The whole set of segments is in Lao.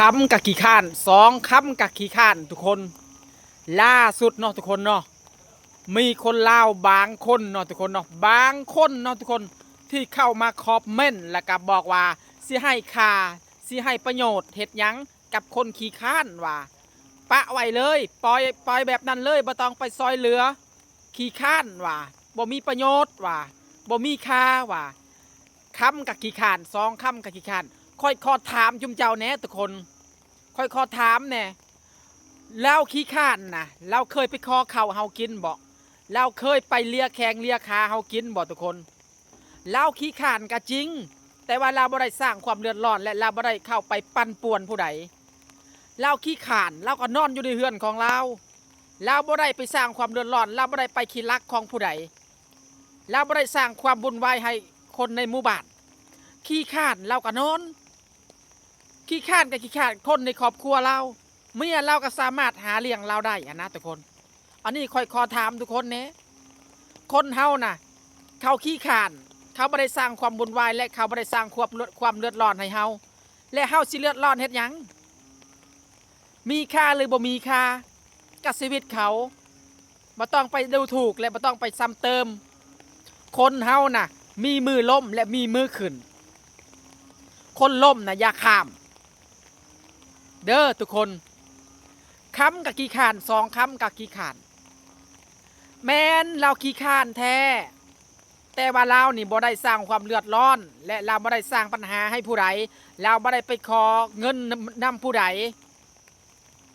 ຄຳກະຂີ້ຄ້ານ ສອງຄຳກະຂີ້ຄ້ານທຸກຄົນ. ລ່າສຸດເນາະທຸກຄົນເນາະ ມີຄົນລາວບາງຄົນເນາະທຸກຄົນເນາະ ບາງຄົນເນາະທຸກຄົນ ທີ່ເຂົ້າມາຄອມເມັນ ແລ້ວກະບອກວ່າ ຊິໃຫ້ຄ່າ ຊິໃຫ້ປະໂຫຍດເຮັດຫຍັງກັບຄົນຂີ້ຄ້ານວ່າ ປະໄວ້ເລີຍ ປ່ອຍ ປ່ອຍແບບນັ້ນເລີຍ ບໍ່ຕ້ອງໄປຊ່ອຍເຫຼືອ. ຂີ້ຄ້ານວ່າ ບໍ່ມີປະໂຫຍດວ່າ ບໍ່ມີຄ່າວ່າ ຄຳກະຂີ້ຄ້ານ ສອງຄຳກະຂີ້ຄ້ານ. ຂ້ອຍຂໍຖາມຈຸມເຈົ້າແດ່ທຸກຄົນ ຂ້ອຍຂໍຖາມແດ່ ລາວຂີ້ຄ້ານນະ ລາວເຄີຍໄປຂໍເຂົ້າເຮົາກິນບໍ່? ລາວເຄີຍໄປເລຍແຂ້ງເລຍຂາເຮົາກິນບໍ່ທຸກຄົນ? ລາວຂີ້ຄ້ານກະຈິງ ແຕ່ວ່າລາວບໍ່ໄດ້ສ້າງຄວາມເດືອດຮ້ອນ ແລະ ລາວບໍ່ໄດ້ເຂົ້າໄປປັ່ນປ່ວນຜູ້ໃດ. ລາວຂີ້ຄ້ານ ລາວກໍນອນຢູ່ໃນເຮືອນຂອງລາວ ລາວບໍ່ໄດ້ໄປສ້າງຄວາມເດືອດຮ້ອນ ລາວບໍ່ໄດ້ໄປຂີ້ລັກຂອງຜູ້ໃດ ລາວບໍ່ໄດ້ສ້າງຄວາມວຸ່ນວາຍໃຫ້ຄົນໃນໝູ່ບ້ານ. ຂີ້ຄ້ານລາວກໍນອນ ຂີ້ຄ້ານກໍຂີ້ຄ້ານ ຄົນໃນຄອບຄົວລາວ ເມຍລາວກໍສາມາດຫາລ້ຽງລາວໄດ້ຫັ້ນນະທຸກຄົນ. ອັນນີ້ຂ້ອຍຂໍຖາມທຸກຄົນແດ່ ຄົນເຮົານະ ເຂົາຂີ້ຄ້ານ ເຂົາບໍ່ໄດ້ສ້າງຄວາມວຸ່ນວາຍ ແລະ ເຂົາບໍ່ໄດ້ສ້າງຄວາມເດືອດ ຄວາມເດືອດຮ້ອນໃຫ້ເຮົາ ແລະ ເຮົາຊິເດືອດຮ້ອນເຮັດຫຍັງ? ມີຄ່າຫຼືບໍ່ມີຄ່າ ກັບຊີວິດເຂົາ ບໍ່ຕ້ອງໄປດູຖູກ ແລະ ບໍ່ຕ້ອງໄປຊ້ຳເຕີມ. ຄົນເຮົານະ ມີມື້ລົ້ມ ແລະ ມີມື້ຂຶ້ນ. ຄົນລົ້ມນະ ຢ່າຂ້າມເດີທຸກຄົນ. ຄຳກະຂີ້ຄ້ານ ສອງຄຳກະຂີ້ຄ້ານ. ແມ່ນລາວຂີ້ຄ້ານແທ້ ແຕ່ວ່າລາວນີ້ບໍ່ໄດ້ສ້າງຄວາມເດືອດຮ້ອນ ແລະ ລາວບໍ່ໄດ້ສ້າງບັນຫາໃຫ້ຜູ້ໃດ ລາວບໍ່ໄດ້ໄປຂໍເງິນນຳ ນຳຜູ້ໃດ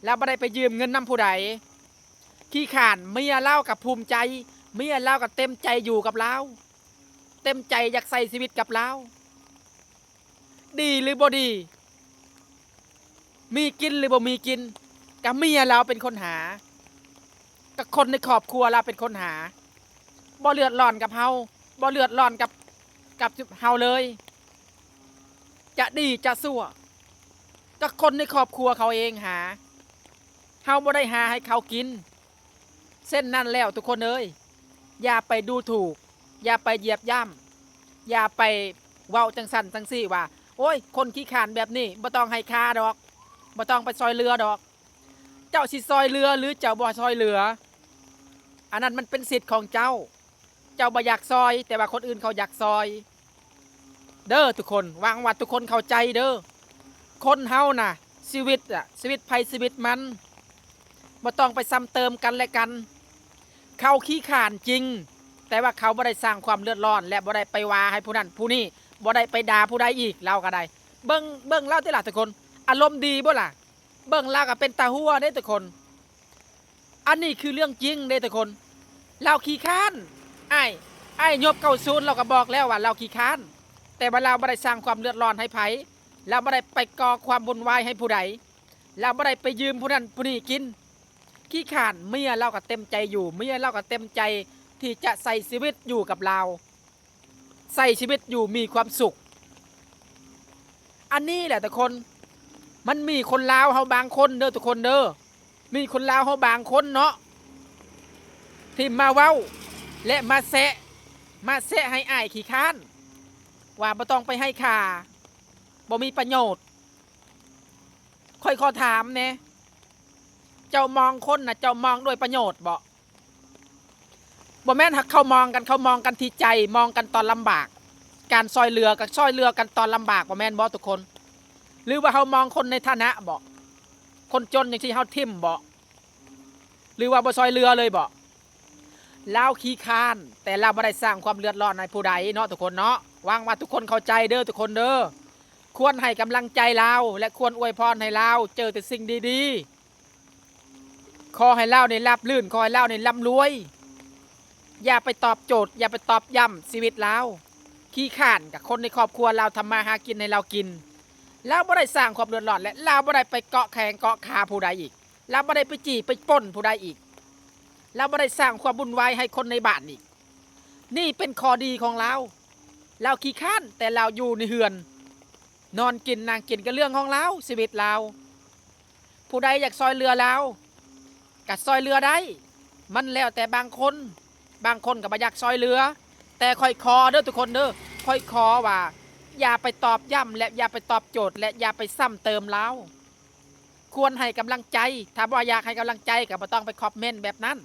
ລາວບໍ່ໄດ້ໄປຢືມເງິນນຳຜູ້ໃດ. ຂີ້ຄ້ານ ເມຍລາວກໍພູມໃຈ ເມຍລາວກໍເຕັມໃຈຢູ່ກັບລາວ ເຕັມໃຈຢາກໃຊ້ຊີວິດກັບລາວ. ດີຫຼືບໍ່ດີ ມີກິນຫຼືບໍ່ມີກິນ ກະເມຍລາວເປັນຄົນຫາ ກະຄົນໃນຄອບຄົວລາວເປັນຄົນຫາ ບໍ່ເດືອດຮ້ອນກັບເຮົາ ບໍ່ເດືອດຮ້ອນກັບ ກັບເຮົາເລີຍ. ຈະດີຈະຊົ່ວ ກະຄົນໃນຄອບຄົວເຂົາເອງຫາ ເຮົາບໍ່ໄດ້ຫາໃຫ້ເຂົາກິນ. ເຊັ່ນນັ້ນແລ້ວທຸກຄົນເອີຍ ຢ່າໄປດູຖູກ ຢ່າໄປຢຽບຢ່ຳ ຢ່າໄປເວົ້າຈັ່ງຊັ້ນຈັ່ງຊີ້ວ່າ ໂອ້ຍ ຄົນຂີ້ຄ້ານແບບນີ້ບໍ່ຕ້ອງໃຫ້ຄ່າດອກ ບໍ່ຕ້ອງໄປຊ່ອຍເຫຼືອດອກ. ເຈົ້າຊິຊ່ອຍເຫຼືອ ຫຼື ເຈົ້າບໍ່ຊ່ອຍເຫຼືອ ອັນນັ້ນມັນເປັນສິດຂອງເຈົ້າ. ເຈົ້າບໍ່ຢາກຊ່ອຍ ແຕ່ວ່າຄົນອື່ນເຂົາຢາກຊ່ອຍເດີທຸກຄົນ. ຫວັງວ່າທຸກຄົນເຂົ້າໃຈເດີ. ຄົນເຮົານະ ຊີວິດອະ ຊີວິດໃຜຊີວິດມັນ ບໍ່ຕ້ອງໄປຊ້ຳເຕີມກັນແລະກັນ. ເຂົາຂີ້ຄ້ານຈິງ ແຕ່ວ່າເຂົາບໍ່ໄດ້ສ້າງຄວາມເດືອດຮ້ອນ ແລະ ບໍ່ໄດ້ໄປວ່າໃຫ້ຜູ້ນັ້ນຜູ້ນີ້ ບໍ່ໄດ້ໄປດ່າຜູ້ໃດອີກ. ລາວກໍໄດ້ ເບິ່ງ ເບິ່ງລາວຕິລະທຸກຄົນ ອາລົມດີບໍ່ລະ? ເບິ່ງລາວກໍເປັນຕາຫົວເດ້ທຸກຄົນ. ອັນນີ້ຄືເລື່ອງຈິງເດ້ທຸກຄົນ. ລາວຂີ້ຄ້ານ ອ້າຍ ອ້າຍຍົບເກົ້າສູນ ລາວກໍບອກແລ້ວວ່າລາວຂີ້ຄ້ານ ແຕ່ວ່າລາວບໍ່ໄດ້ສ້າງຄວາມເດືອດຮ້ອນໃຫ້ໃຜ ລາວບໍ່ໄດ້ໄປກໍ່ຄວາມວຸ່ນວາຍໃຫ້ຜູ້ໃດ ລາວບໍ່ໄດ້ໄປຢືມຜູ້ນັ້ນຜູ້ນີ້ກິນ. ຂີ້ຄ້ານ ເມຍລາວກໍເຕັມໃຈຢູ່ ເມຍລາວກໍເຕັມໃຈທີ່ຈະໃຊ້ຊີວິດຢູ່ກັບລາວ ໃຊ້ຊີວິດຢູ່ມີຄວາມສຸກ. ອັນນີ້ແຫຼະທຸກຄົນ ມັນມີຄົນລາວເຮົາບາງຄົນເດີທຸກຄົນເດີ ມີຄົນລາວເຮົາບາງຄົນເນາະ ທີ່ມາເວົ້າ ແລະ ມາແຊະ ມາແຊະໃຫ້ອ້າຍຂີ້ຄ້ານ ວ່າບໍ່ຕ້ອງໄປໃຫ້ຄ່າ ບໍ່ມີປະໂຫຍດ. ຂ້ອຍຂໍຖາມແດ່ ເຈົ້າມອງຄົນນະ ເຈົ້າມອງດ້ວຍປະໂຫຍດບໍ່? ບໍ່ແມ່ນເຂົາມອງກັນ ເຂົາມອງກັນທີ່ໃຈ ມອງກັນຕອນລຳບາກ. ການຊ່ອຍເຫຼືອກໍຊ່ອຍເຫຼືອກັນຕອນລຳບາກ ບໍ່ແມ່ນບໍ່ທຸກຄົນ? ຫຼືວ່າເຮົາມອງຄົນໃນຖານະບໍ່? ຄົນຈົນຈັ່ງຊີ້ເຮົາຖິ້ມບໍ່? ຫຼືວ່າບໍ່ຊ່ອຍເຫຼືອເລີຍບໍ່? ລາວຂີ້ຄ້ານ ແຕ່ລາວບໍ່ໄດ້ສ້າງຄວາມເດືອດຮ້ອນໃຫ້ຜູ້ໃດເນາະທຸກຄົນເນາະ. ຫວັງວ່າທຸກຄົນເຂົ້າໃຈເດີທຸກຄົນເດີ. ຄວນໃຫ້ກຳລັງໃຈລາວ ແລະ ຄວນອວຍພອນໃຫ້ລາວເຈີແຕ່ສິ່ງດີໆ. ຂໍໃຫ້ລາວນີ້ລາບລື່ນ ຂໍໃຫ້ລາວນີ້ລ່ຳລວຍ. ຢ່າໄປຕອບໂຈດ ຢ່າໄປຕອບຢ້ຳຊີວິດລາວ. ຂີ້ຄ້ານກັບຄົນໃນຄອບຄົວລາວທຳມາຫາກິນໃຫ້ລາວກິນ ລາວບໍ່ໄດ້ສ້າງຄວາມເດືອດຮ້ອນ ແລະ ລາວບໍ່ໄດ້ໄປເກາະແຂ້ງເກາະຂາຜູ້ໃດອີກ ລາວບໍ່ໄດ້ໄປຈີ້ໄປປຸ້ນຜູ້ໃດອີກ ລາວບໍ່ໄດ້ສ້າງຄວາມວຸ່ນວາຍໃຫ້ຄົນໃນບ້ານອີກ. ນີ້ເປັນຂໍ້ດີຂອງລາວ. ລາວຂີ້ຄ້ານ ແຕ່ລາວຢູ່ໃນເຮືອນ ນອນກິນນັ່ງກິນກໍເລື່ອງຂອງລາວ ຊີວິດລາວ. ຜູ້ໃດຢາກຊ່ອຍເຫຼືອລາວ ກໍຊ່ອຍເຫຼືອໄດ້ ມັນແລ້ວແຕ່ບາງຄົນ ບາງຄົນກໍບໍ່ຢາກຊ່ອຍເຫຼືອ. ແຕ່ຂ້ອຍຂໍເດີທຸກຄົນເດີ ຂ້ອຍຂໍວ່າ ຢ່າໄປຕອບຢ້ຳ ແລະ ຢ່າໄປຕອບໂຈດ ແລະ ຢ່າໄປຊ້ຳເຕີມລາວ. ຄວນໃຫ້ກຳລັງໃຈ. ຖ້າບໍ່ຢາກໃຫ້ກຳລັງໃຈກໍບໍ່ຕ້ອງໄປຄອມເມັນແບບນັ້ນ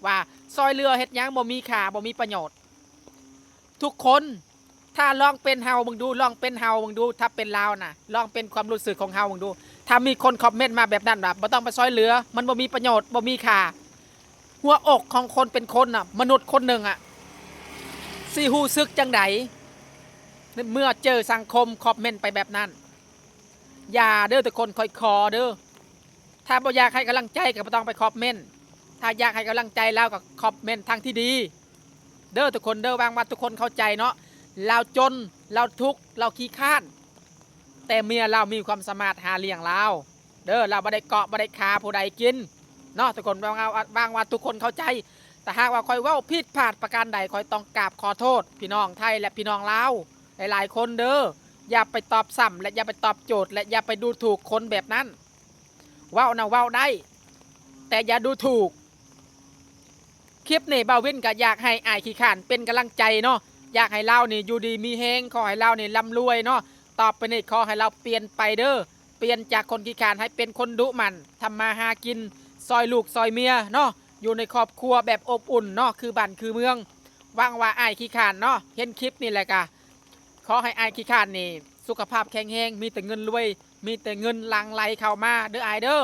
ວ່າຊ່ອຍເຫຼືອເຮັດຫຍັງ ບໍ່ມີຄ່າ ບໍ່ມີປະໂຫຍດ. ທຸກຄົນ ຖ້າລອງເປັນເຮົາເບິ່ງດູ ລອງເປັນເຮົາເບິ່ງດູ ຖ້າເປັນລາວນະ ລອງເປັນຄວາມຮູ້ສຶກຂອງເຮົາເບິ່ງດູ. ຖ້າມີຄົນຄອມເມັນມາແບບນັ້ນວ່າ ບໍ່ຕ້ອງໄປຊ່ອຍເຫຼືອ ມັນບໍ່ມີປະໂຫຍດ ບໍ່ມີຄ່າ. ຫົວອົກຂອງຄົນເປັນຄົນນະ ມະນຸດຄົນໜຶ່ງອະ ຊິຮູ້ສຶກຈັ່ງໃດ ເມື່ອເຈີສັງຄົມຄອມເມັນໄປແບບນັ້ນ? ຢ່າເດີທຸກຄົນ ຂ້ອຍຂໍເດີ. ຖ້າບໍ່ຢາກໃຫ້ກຳລັງໃຈກໍບໍ່ຕ້ອງໄປຄອມເມັນ. ຖ້າຢາກໃຫ້ກຳລັງໃຈລາວກໍຄອມເມັນທາງທີ່ດີເດີທຸກຄົນເດີ. ຫວັງວ່າທຸກຄົນເຂົ້າໃຈເນາະ. ລາວຈົນ ລາວທຸກ ລາວຂີ້ຄ້ານ ແຕ່ເມຍລາວມີຄວາມສາມາດຫາລ້ຽງລາວເດີ. ລາວບໍ່ໄດ້ເກາະ ບໍ່ໄດ້ຄາຜູ້ໃດກິນເນາະທຸກຄົນ. ຫວັງວ່າ ຫວັງວ່າທຸກຄົນເຂົ້າໃຈ. ຖ້າຫາກວ່າຂ້ອຍເວົ້າຜິດພາດປະການໃດ ຂ້ອຍຕ້ອງກາບຂໍໂທດພີ່ນ້ອງໄທ ແລະ ພີ່ນ້ອງລາວຫຼາຍໆຄົນເດີ. ຢ່າໄປຕອບຊ້ຳ ແລະ ຢ່າໄປຕອບໂຈດ ແລະ ຢ່າໄປດູຖູກຄົນແບບນັ້ນ. ເວົ້ານະເວົ້າໄດ້ ແຕ່ຢ່າດູຖູກ. ຄລິບນີ້ບ່າວວິນກໍຢາກໃຫ້ອ້າຍຂີ້ຄ້ານເປັນກຳລັງໃຈເນາະ. ຢາກໃຫ້ລາວນີ້ຢູ່ດີມີແຮງ ຂໍໃຫ້ລາວນີ້ລ່ຳລວຍເນາະ. ຕໍ່ໄປນີ້ຂໍໃຫ້ລາວປ່ຽນໄປເດີ. ປ່ຽນຈາກຄົນຂີ້ຄ້ານໃຫ້ເປັນຄົນດຸໝັ່ນ ທຳມາຫາກິນ ຊ່ອຍລູກຊ່ອຍເມຍເນາະ. ຢູ່ໃນຄອບຄົວແບບອົບອຸ່ນເນາະ ຄືບ້ານຄືເມືອງ. ຫວັງວ່າອ້າຍຂີ້ຄ້ານເນາະ ເຫັນຄລິບນີ້ແລ້ວກະ ຂໍໃຫ້ອ້າຍຂີ້ຄ້ານນີ້ສຸຂະພາບແຂງແຮງ ມີແຕ່ເງິນລວຍ ມີແຕ່ເງິນຫຼັ່ງໄຫຼເຂົ້າມາເດີອ້າຍເດີ.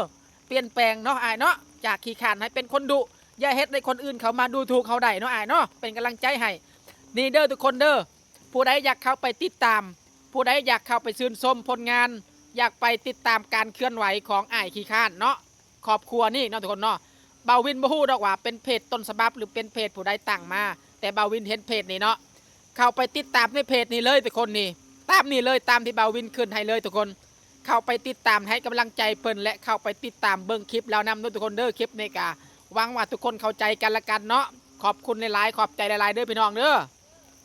ປ່ຽນແປງເນາະອ້າຍເນາະ ຈາກຂີ້ຄ້ານໃຫ້ເປັນຄົນດຸ. ຢ່າເຮັດໃຫ້ຄົນອື່ນເຂົ້າມາດູຖູກເຮົາໄດ້ເນາະອ້າຍເນາະ. ເປັນກຳລັງໃຈໃຫ້. ນີ້ເດີທຸກຄົນເດີ. ຜູ້ໃດຢາກເຂົ້າໄປຕິດຕາມ ຜູ້ໃດຢາກເຂົ້າໄປຊື່ນຊົມຜົນງານ ຢາກໄປຕິດຕາມການເຄື່ອນໄຫວຂອງອ້າຍຂີ້ຄ້ານເນາະ ຄອບຄົວນີ້ເນາະທຸກຄົນເນາະ. ບ່າວວິນບໍ່ຮູ້ດອກວ່າເປັນເພຈຕົ້ນສະບັບ ຫຼື ເປັນເພຈຜູ້ໃດຕັ້ງມາ ແຕ່ບ່າວວິນເຫັນເພຈນີ້ເນາະ. ເຂົ້າໄປຕິດຕາມໃນເພຈນີ້ເລີຍທຸກຄົນນີ້ ຕາມນີ້ເລີຍ ຕາມທີ່ບ່າວວິນຂຶ້ນໃຫ້ເລີຍທຸກຄົນ. ເຂົ້າໄປຕິດຕາມໃຫ້ກຳລັງໃຈເພິ່ນ ແລະ ເຂົ້າໄປຕິດຕາມເບິ່ງຄລິບລາວນຳເດີທຸກຄົນເດີ. ຄລິບນີ້ກະຫວັງວ່າທຸກຄົນເຂົ້າໃຈກັນລະກັນເນາະ. ຂອບຄຸນຫຼາຍໆ ຂອບໃຈຫຼາຍໆເດີພີ່ນ້ອງເດີ.